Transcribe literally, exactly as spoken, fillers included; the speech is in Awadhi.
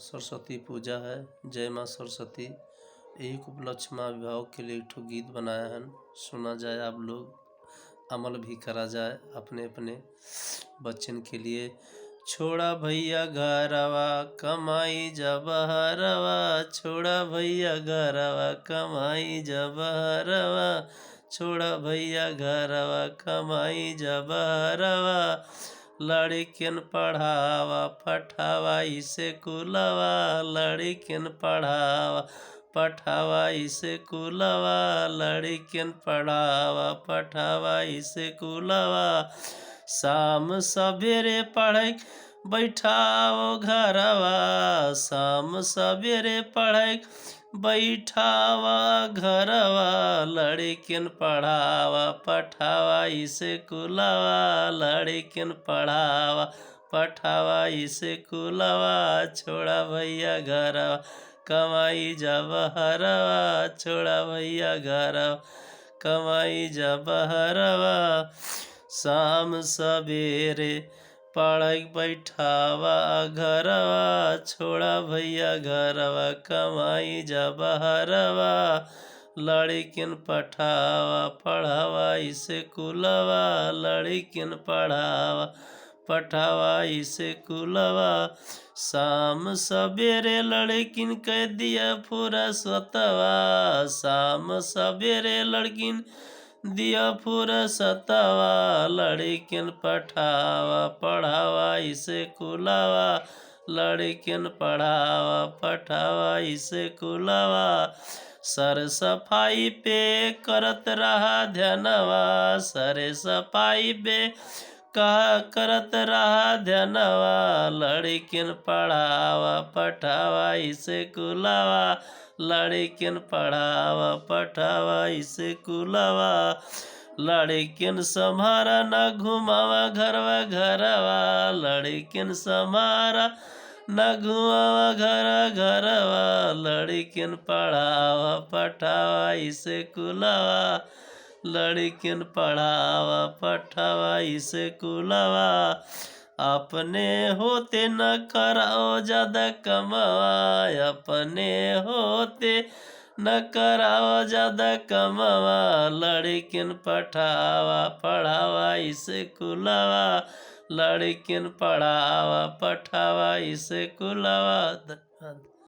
सरस्वती पूजा है, जय माँ सरस्वती। यही उपलक्ष्य में अभिभावक के लिए एक ठो गीत बनाया है, सुना जाए आप लोग, अमल भी करा जाए अपने अपने बच्चन के लिए। छोड़ा भैया घरवा कमाई जा बहरवा, छोड़ा भैया घरवा कमाई जा बहरवा, छोड़ा भैया घरवा कमाई जा बहरवा। लड़किन पढ़ावा पठावा इसे कुलवा, लड़किन पढ़ावा पठावा इसे कुलवा, लड़किन पढ़ावा पठावा इसे कुलवा। शाम सवेरे पढ़ै बैठाओ घरवा, शाम सवेरे पढ़ै बैठावा घरवा। लड़किन पढ़ावा पठावा इसे कुलवा, लड़किन पढ़ावा पठावा इसे कुलवा। छोड़ा भैया घरवा कमाई जा बहरवा, छोड़ा भैया घरवा कमाई जा बहरवा। शाम सवेरे पढ़ै बैठावा घरवा, छोड़ा भैया घरवा कमाई जा बहरवा। लड़किन पठावा पढ़ावा इसे कुलवा, लड़किन पढ़ावा पठावा इसे कुलवा। शाम सवेरे लड़किन के दिया फुरसतवा, शाम सवेरे लड़किन दिया फुरसतवा। लड़किन पठावा पढ़ावा इसे कुलवा, लड़किन पढ़ावा पठावा इसे कुलवा। सर सफाई पे करत रहा ध्यानवा, सर सफाई पे कहा करत रहा ध्यानवा। लड़किन पढ़ावा पठावा इसे कुलवा, लड़किन पढ़ावा पठावा इसे कुलवा। लड़किन सम्हारा न घुमावा घरवा घरवा, लड़किन सम्हारा न घुमावा घर घरवा। लड़किन पढ़ावा पठावा इसे कुलवा, लड़किन पढ़ावा पठावा इसे कुलवा। अपने होते न कराओ ज्यादा कमावा, अपने होते न कराओ ज्यादा कमावा। लड़किन पठावा पढ़ावा इसे कुलवा, लड़किन पढ़ावा पठावा इसे कुलवा। धन्यवाद।